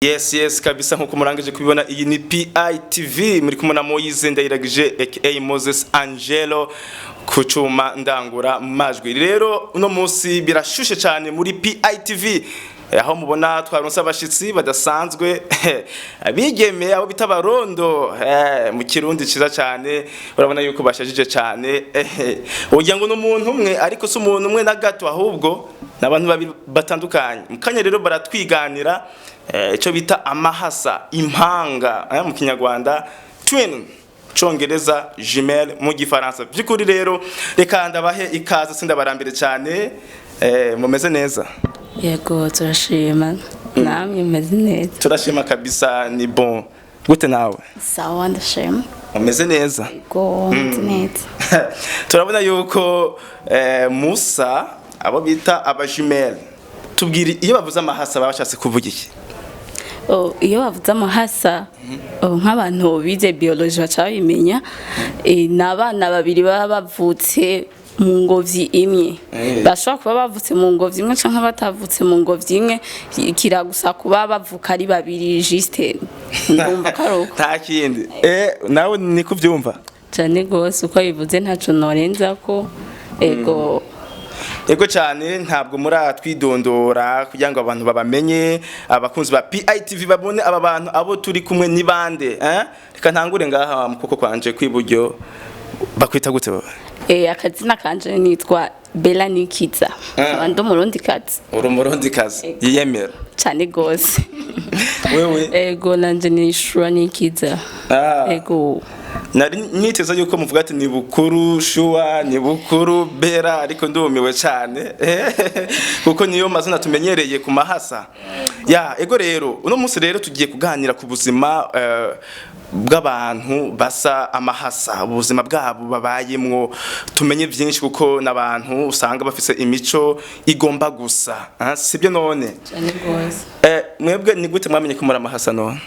Yes, kabisa, nkuko murangije kubibona, iyi ni PITV, muri kumwe na Moise Ndayiragije aka Moses Angelo ku cuma ndangura majwi. Rero uno munsi birashushe cyane muri PITV, aho mubona twaronse abashitsi badasanzwe, abigeme abo bita barondo mu Kirundi ciza cyane. Urabona yuko bashajije cyane, wogira ngo ni umuntu umwe, ariko si umuntu umwe na gato, ahubwo ni abantu babiri batandukanye. Mu kanya rero baratwiganira icyo bita amahasa, impanga mu Kinyarwanda, twin Congereza, jumelle mu Gifaransa. By'ukuri rero reka ndabahe ikaze, sindabarambire cyane. Mumeze neza? Yego, turashima. Namwe meze neza? Turashima kabisa, ni bon. Gute nawe? Sawa, ndashima. Mumeze neza? Yego, meze neza. Turabona yuko Musa abo bita abajumelles. Tubwire, iyo bavuze amahasa baba bashatse kuvuga iki? Oh, iyo bavuze amahasa, oh, nk'abantu bize biologie baca babimenya. Ni abana babiri baba bavutse mu ngobyi imwe. Bashobora kuba bavutse mu ngobyi imwe canke batavutse mu ngobyi imwe, kiragusa kuba bavuka ari babiri, juste ndumva ko ari uko. Nta kindi. Nawe niko ubyumva? Cane gose, uko bivuze ntaco norenza ko, ego. Ego cyane. Ntabwo muratwidondora kugira ngo abantu babamenye, abakunzi ba PITV babone aba bantu abo turi kumwe ni bande, eh? Reka ntangure ngaha mu kuboko kwanje kw'iburyo. Bakwita gute wowe? Akazina kanje nitwa Bella Nikiza. Nkaba ndi Umurundikazi. Uri Umurundikazi yiyemera? Cane gose. Wewe? Ego, nanje ni Shura Nikiza. Ego. Nari niteze yuko muvuga ati ni Bukuru Shuwa, ni Bukuru Bera, ariko ndumiwe cyane kuko niyo mazina tumenyereye ku mahasa ya. Ego rero, uno munsi rero tugiye kuganira ku buzima bw'abantu basa amahasa, ubuzima bwabo babayemwo, tumenye byinshi kuko n'abantu usanga bafise imico igomba gusa. Ah, sibyo none? Cane gose. Mwebwe ni gute mwamenye ko muri amahasa none?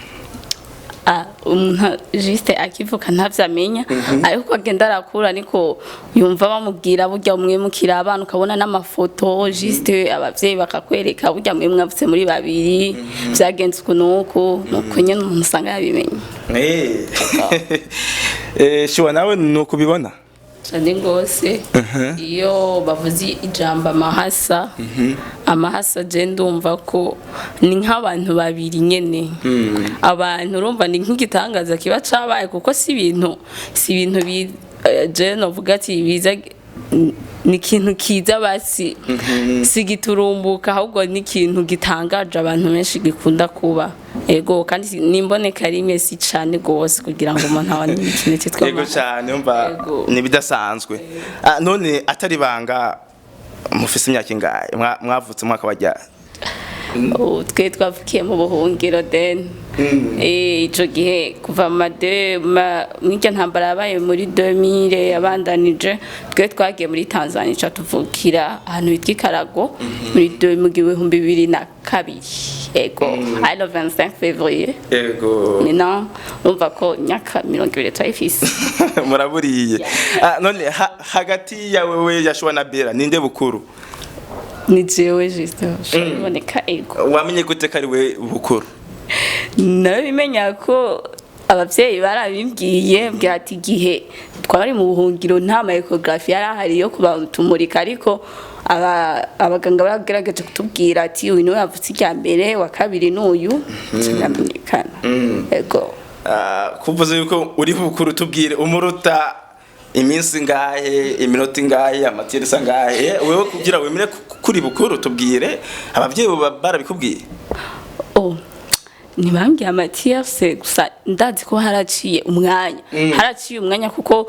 Ah, umuntu juste akivuka ntavyo amenya, ariko uko agenda arakura niko yumva bamubwira burya mwe mukiri abana, ukabona n'amafoto, juste abavyeyi bakakwereka burya mwe mwavutse muri babiri, vyagenze uku n'uku, nuko nyene umuntu usanga yabimenye. Shuwa, nawe nuko ubibona? Cane gose. Iyo bavuze ijambo amahasa, amahasa je ndumva ko ni nk'abantu babiri nyene. Abantu urumva ni nk'igitangaza kiba cabaye, kuko si ibintu je novuga ati biza, ni ikintu kiza basi si giturumbuka, ahubwo ni ikintu gitangaje abantu benshi gikunda kuba. Ego, kandi nimboneka rimwe, si cane gose kugira ngo umuntu abone ikintu cyitwa Yego amahasa. cyane, umva. Yego. Ni ibidasanzwe. Ah, none atari banga, mufise imyaka ingahe? Mwavutse umwaka wajya? Ubu twe twavukiye mu buhungiro den. Ico gihe kuva mu mw'iryo ntambara yabaye muri 2000 yabandanije, twe twagiye muri Tanzania, ica tuvukira ahantu hitwa Ikarago muri mu 2002, ego, ari le 25 février. Maintenant urumva ko myaka 20 turayifise. Muraburiye. Ah, none hagati ya wewe Yashua na Bera, ninde bukuru? Ni jewe juste, biboneka, ego. Wamenye gute ko ari we bukuru? Nabimenya ko abavyeyi barabimbwiye, mbwira ati igihe twari mu buhungiro nta ma échographie yari ahari yo kubatumurika, ariko abaganga baragerageje kutubwira ati uyu niwe yavutse irya mbere, wa kabiri n'uyu, kiramenyekana, ego. Ah, kuvuze yuko uri bukuru, tubwire umuruta iminsi ngahe, iminota ingahe, amatirisa ngahe wewe kugira wemere kuri bukuru? Tubwire, abavyeyi barabikubwiye? Oh, ntibambwiye amatiyase, gusa ndazi ko haraciye umwanya, haraciye umwanya kuko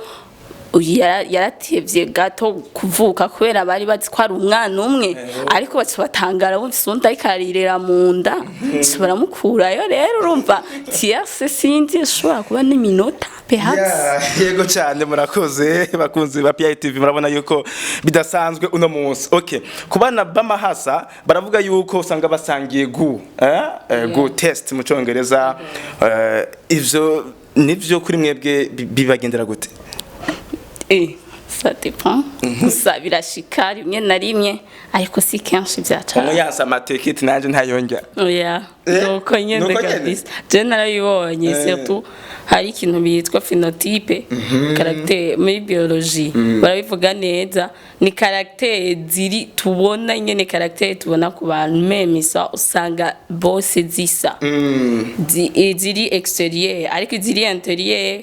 uyu yaratevye gato kuvuka, kubera bari bazi ko ari umwana umwe, ariko baca batangara bumvise uwundi ariko arirera mu nda, baca baramukurayo. Rero urumva tiyase sinzi, ishobora kuba n'iminota perhaps. Yeah, yego cyane, murakoze bakunzi ba PITV. Murabona yuko bidasanzwe uno munsi. Okay, ku bana b'amahasa baravuga yuko usanga basangiye goût, goût taste mu Congereza. Ivyo nivyo kuri mwebwe bibagendera gute? Ça dépend, gusa birashika rimwe na rimwe, ariko si kenshi Umwe vyacana. Yanse amateketi, nanje ntayongera. Oya. Nuko nyene. Nuko nyene? Kabisa, je narabibonye. Surtout hari ikintu bitwa phénotype, caractère muri biologie barabivuga neza, ni caractère ziri tubona nyene, caractère tubona ku bantu, même ça usanga bose zisa. Ziri extérieur, ariko iziri intérieur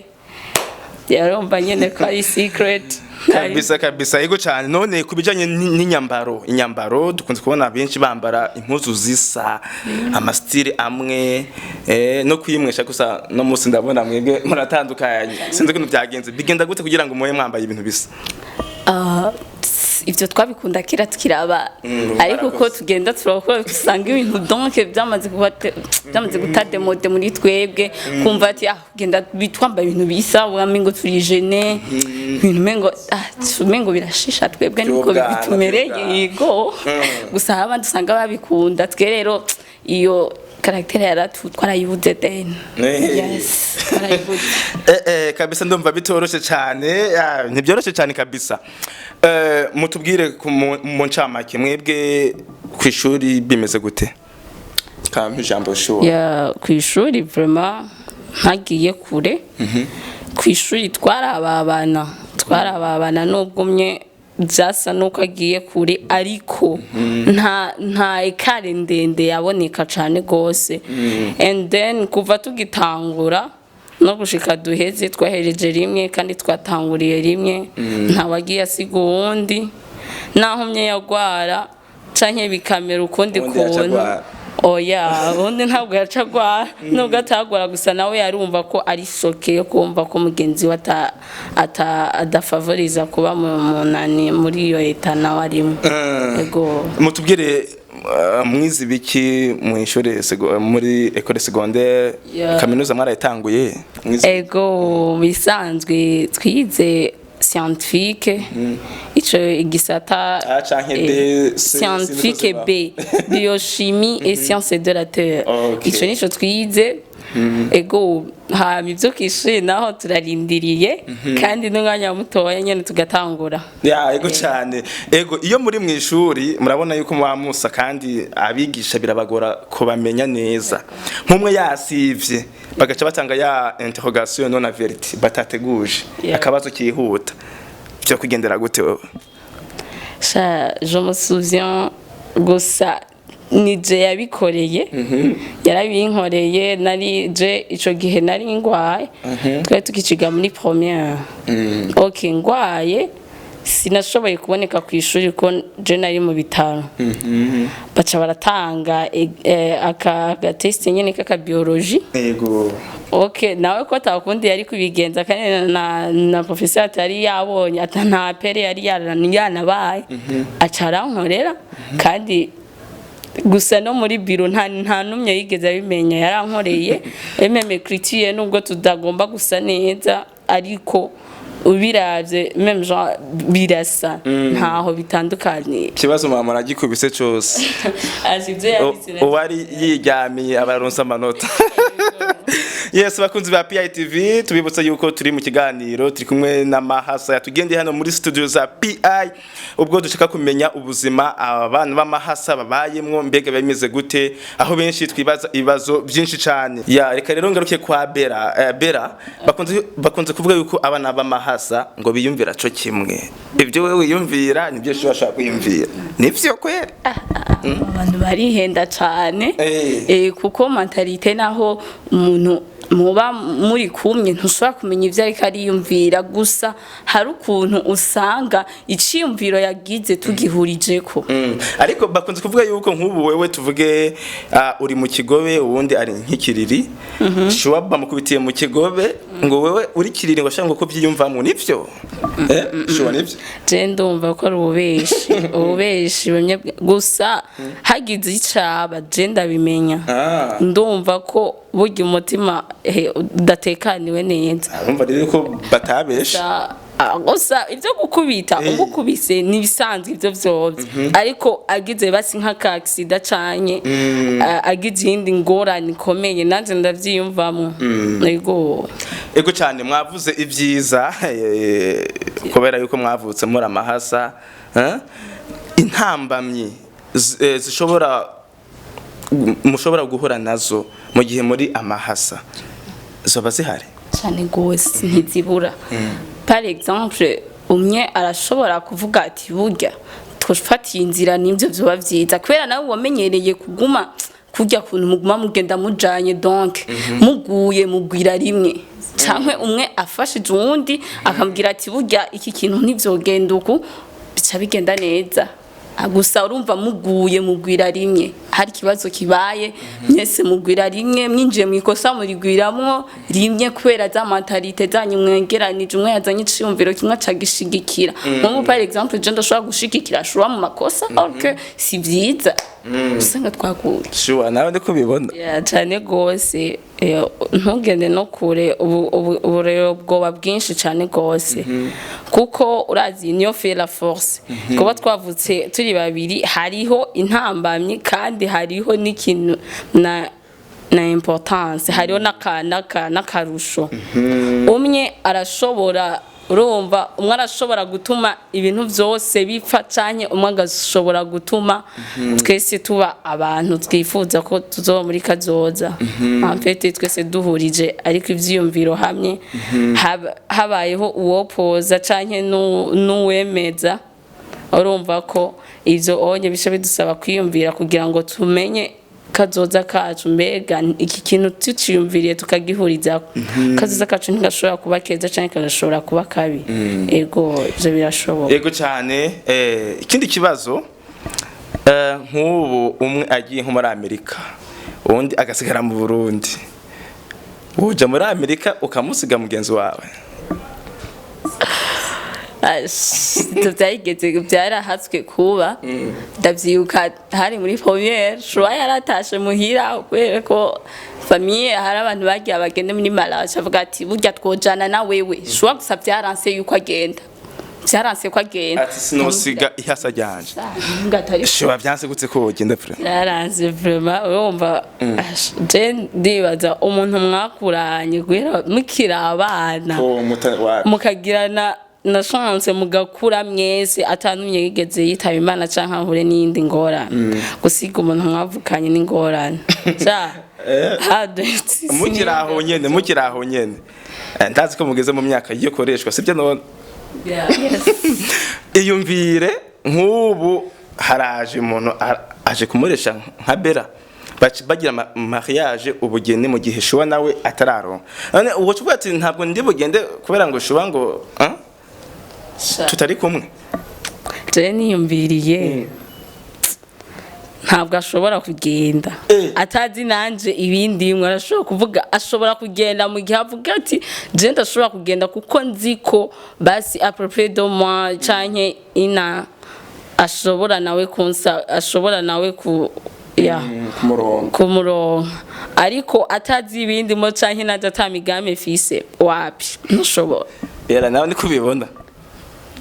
yarumva nyene ko ari secret. Kabisa kabisa, yego cyane. None ku bijanye n'inyambaro, inyambaro dukunze kubona benshi bambara impuzu zisa, ama style amwe, no kwimwesha gusa. No munsi ndabona mwebwe muratandukanye, sinzi ukuntu byagenze. Bigenda gute kugira ngo mube mwambaye ibintu bisa? Ah, ivyo twabikunda kera tukiri abana, ariko uko Mwarakoze. tugenda turakura usanga ibintu donc byamaze guta démodé muri twebwe, kumva ati ah, genda bitwambaye ibintu bisa, umengo turi jeunes, ibintu umengo ah, umengo birashisha twebwe niko Vy'ubwana, bitumereye. vy'ubwana. Yego, gusa hari abandi usanga babikunda, twe rero iyo caractère yaratu twarayibuze then. Yes, twarayibuze. Kabisa ndumva bitoroshe cyane, ntibyoroshe cyane kabisa. Mutubwire mu ncamake, mwebwe ku ishuri bimeze gute? Kampa ijambo shuwa. Ya, ku ishuri vraiment ntagiye kure, ku ishuri twarababana nubwo umwe byasa nuko agiye kure, ariko nta écart ndende yaboneka cyane rwose. And then kuva tugitangura no gushika duheze, twahereje rimwe kandi twatanguriye rimwe, ntawagiye asiga uwundi, naho umwe yagwara canke bikamera ukundi Uwundi yaca kuntu. agwara. Oya, ubundi ntabwo yaca agwara, nubwo atagwara, gusa nawe yarumva ko ari choqué yo kumva ko mugenzi we adafavoriza kuba mu nani, muri iyo leta nawe arimo. Ego. Mutubwire, mwize ibiki mu ishuri muri école secondaire? Kaminuza mwarayitanguye? Ego, bisanzwe twize scientifique, ico igisata A canke B, C, scientifique B, biochimie et sciences de la terre. Ico nico twize. Ego, hama ivyo kw'ishure naho turarindiriye, kandi n'umwanya mutoya nyene tugatangura. Ya, ego cyane. Ego, iyo muri mu ishuri murabona yuko muba musa, kandi abigisha birabagora kubamenya neza. Nk'umwe yasivye, bagaca batanga ya interrogation non averti batateguje, akabazo kihuta, byo kugendera gute wewe? Sha, je me souviens gusa nije yabikoreye, yarabinkoreye. Nari je ico gihe nari ngwaye, twari tukiciga muri première. Ok, ngwaye sinashoboye kuboneka ku ishuri ko je nari mu bitaro, baca baratanga aka test nyene k'aka biologie. Ok, nawe ko atakundi yari kubigenza, kandi na professeur atari yabonye ata nta pere yari yanabaye, aca arankorera. Kandi gusa no muri biro nta numwe yigeze abimenya yarankoreye. Même écriture, nubwo tutagomba gusa neza, ariko ubiravye même genre birasa, ntaho bitandukaniye. Ikibazo mama aragikubise cose. Azi ivyo yanditse. Uwari yiryamiye abaronsa amanota. Yes, bakunzi ba PITV, tubibutsa yuko turi mu kiganiro, turi kumwe na Mahasa yatugendeye hano muri studio za PI, ubwo dushaka kumenya ubuzima abana b'amahasa babayemwo, mbega bimeze gute, aho benshi twibaza ibibazo byinshi cyane. Ya, reka rero ngaruke kwa Bera. Bera, bakunze kuvuga yuko abana b'amahasa ngo biyumvira co kimwe. Ibyo wewe wiyumvira nibyo ushobora kwiyumvira, nivyo kweri? Abantu barihenda cane. Kuko mentalité, naho umuntu muba muri kumwe ntushobora kumenya ivyo ariko ariyumvira, gusa hari ukuntu usanga iciyumviro yagize tugihurijeko. Ariko bakunze kuvuga yuko nk'ubu wewe tuvuge uri mu Kigobe, uwundi ari nk'ikiriri, shuwa bamukubitiye mu Kigobe, ngo wewe uri Kiriri, ngo ashaka ngo ko byiyumvamo. Nivyo, shuwa, nivyo? Je ndumva ko ari ububeshi, ububeshi bumwe gusa hagize icaba je ndabimenya. Ndumva ko burya umutima udatekaniwe neza. Urumva rero ko batabesha. Gusa ibyo gukubita, ugukubise ni ibisanzwe ibyo vyovyo, ariko agize basi nk'aka accident canke agize iyindi ngorane ikomeye, nanje ndavyiyumvamwo. Ego. Ego cyane, mwavuze ibyiza kubera yuko mwavutse muri amahasa, eh? Intambamyi zishobora mushobora guhura nazo mu gihe muri amahasa zoba zihari? Cyane gose, ntizibura. Par exemple, umwe arashobora kuvuga ati: "Burya twafatiye inzira, nibyo vyoba vyiza," kubera nawe wamenyereye kuguma kurya kuntu muguma mugenda mujanye, donc muguye mugwira rimwe, canke umwe afashije uwundi akamubwira ati: "Burya iki kintu ntivyogenda uku," bica bigenda neza. Gusa urumva muguye mugwira rimwe, hari ikibazo kibaye mwese mugwira rimwe, mwinjiye mu ikosa murigwiramwo rimwe, kubera za mentalité zanyu mwegeranije. Umwe yazanye iciyumviro kimwe acagishigikira. Nk'ubu par exemple, je ndashobora gushigikira Shuwa mu makosa, alors que si vyiza, usanga twaguye. Shuwa, nawe ndi kubibona. Yeah, cyane gose. Ntugende no kure, ubu rero bwoba bwinshi cyane gose, kuko urazi niyo fait la force. Kuba twavutse turi babiri, hariho intambamyi kandi hariho n'ikintu na importance, hariho n'akarusho. Umwe arashobora, urumva, umwe arashobora gutuma ibintu byose bipfa, canke umwe agashobora gutuma twese tuba abantu twifuza ko tuzoba muri kazoza. En fait, twese duhurije ariko ivyiyumviro hamwe, habayeho uwopoza canke n'uwemeza, urumva ko ivyo onye bica bidusaba kwiyumvira kugira ngo tumenye kazoza kacu. Mbega iki kintu tuciyumviriye tukagihurizako, kazoza kacu ntigashobora kuba keza canke kagashobora kuba kabi? Ego, ivyo birashoboka. Yego cyane. Ikindi kibazo, nk'ubu umwe agiye nko muri Amerika, uwundi agasigara mu Burundi, woja muri Amerika ukamusiga mugenzi wawe? Ash, ivyo byarigeze, byarahatswe kuba. Ndavyibuka hari muri première, Shuwa yaratashe muhira kubera ko famille hari abantu bagiye bagende muri Malawi, avuga ati: "Burya twojana na wewe Shuwa." Gusa vyaranse yuko agenda, vyaranse ko agenda. Ati: "Sinosiga ihasa ryanje." Ngatari. Shuwa, vyanse gute ko wogenda frère? Yaranze vraiment. Urumva, ash, je ndibaza umuntu mwakuranye guhera mukiri abana, mukagirana na chance mugakura mwese, atanumye yigeze yitaba Imana canke ahure n'iyindi ngorane, gusiga umuntu mwavukanye n'ingorane ja. Mukiri aho nyene, mukiri aho nyene, ndazi ko mugeze mu myaka yo koreshwa, sibyo none? Iyumvire nk'ubu haraje umuntu aje kumuresha nka Bera, bagira mariage, ubugeni, mu gihe Shuwa nawe atararonka. None ubwo tuvuga ati: "Ntabwo ndi bugende kubera ngo Shuwa ngo ah, tutari kumwe"? Je niyumviriye, ntabwo ashobora kugenda atazi nanje ibindi mwe. Arashobora kuvuga, ashobora kugenda mu gihe avuga ati: "Je ndashobora kugenda kuko nzi ko basi à peu près deux mois canke ina ashobora nawe kunsa, ashobora nawe ku ya Ku murongo. Kumuronka." Ariko atazi ibindi mo canke naje ata migambi mfise, wapi, ntushobora. Bera, nawe ni kubibona?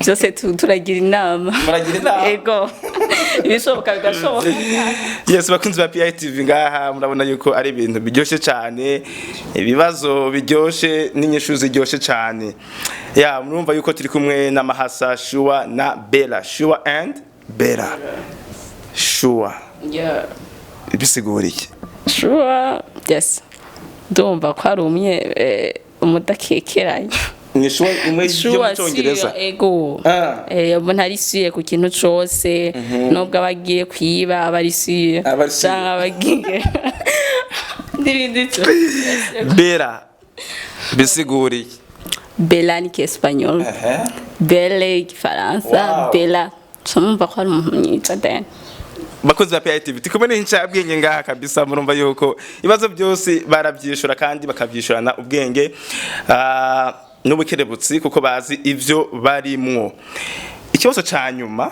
Byose turagira inama. Muragira inama? Ego, ibishoboka bigashoboka. Yes, bakunzi ba PITV, ngaha murabona yuko ari ibintu biryoshye cyane, ibibazo biryoshye n'inyishu ziryoshye cyane. Ya, murumva yuko turi kumwe n'amahasa Shua na Bella, Shua and Bella. Shua bisigura iki? Sure, yes, ndumva ko ari umwe umudakekeranya. Ni Shua imwe yo Sure. mu Cyongereza? Sûr, ego. Ah. Umuntu ari sûr ku kintu cose, nubwo aba agiye kwiba aba ari sûr. Aba ari sûr. Canke aba agiye n'ibindi cyose. Bella bisigura iki? Bella ni Kiespanyol, belle Igifaransa. Bella tumva ko ari umuntu mwiza then. Bakozi ba PITV, turi kumwe n'incabwenge ngaha kabisa. Murumva yuko ibibazo byose barabyishura kandi bakabyishurana ubwenge n'ubukerebutsi, kuko bazi ivyo barimwo. Ikibazo ca nyuma: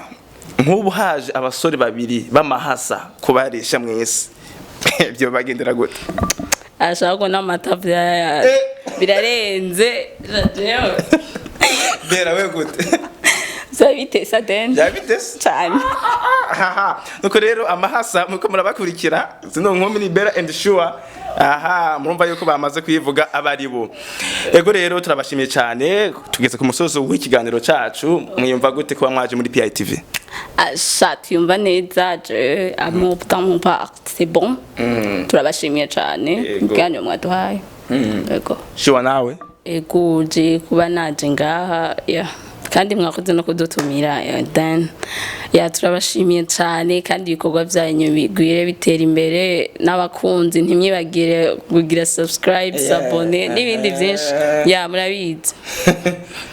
nk'ubu haje abasore babiri b'amahasa kubaresha mwese, ibyo bagendera gute? Ashaka ko n'amata birarenze jewe. Bera, we gute? Vya bitesa then. Byaba bitese? Cane. Haha. Nuko rero amahasa muko murabakurikira, zino nkumi ni Bella and Sure. Aha murumva yuko bamaze kuyivuga abari bo. Ego rero, turabashimiye cyane. Tugeze ku musozo w'ikiganiro cacu. Mwiyumva gute kuba mwaje muri PITV? Sha, tuyumva neza. Je à mon dans mon part, c'est bon. Turabashimiye cyane ibiganiro mwaduhaye. Ego. Shuwa, nawe? Ego, je kuba naje ngaha, yeah. Kandi mwakoze no kudutumira, yeah, then ya turabashimiye cyane, kandi ibikorwa byanyu bigwire, bitera imbere, n'abakunzi ntimwibagire kugira subscribe, s'abonner n'ibindi byinshi, ya murabizi.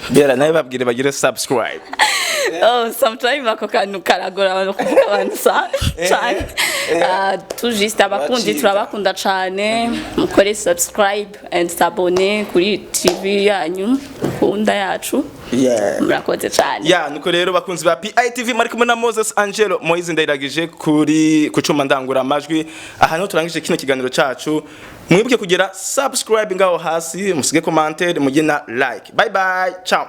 Bera, nawe babwire bagire subscribe. Oh, sometimes ako kantu karagora abantu kuvuga, abantu sa cyane. Ah, tout juste abakundi, Bacika. turabakunda cyane. Mukore subscribe and s'abonner kuri TV yanyu kunda yacu. Murakoze cyane. Ya, nuko rero bakunzi ba PITV, muri kumwe na Moses Angelo, Moise Ndayiragije kuri kucuma ndangura amajwi. Aha niho turangije kino kiganiro cacu. Mwibuke kugira subscribe ngaho hasi, musige commentaire, mugire na like. Bye bye, ciao.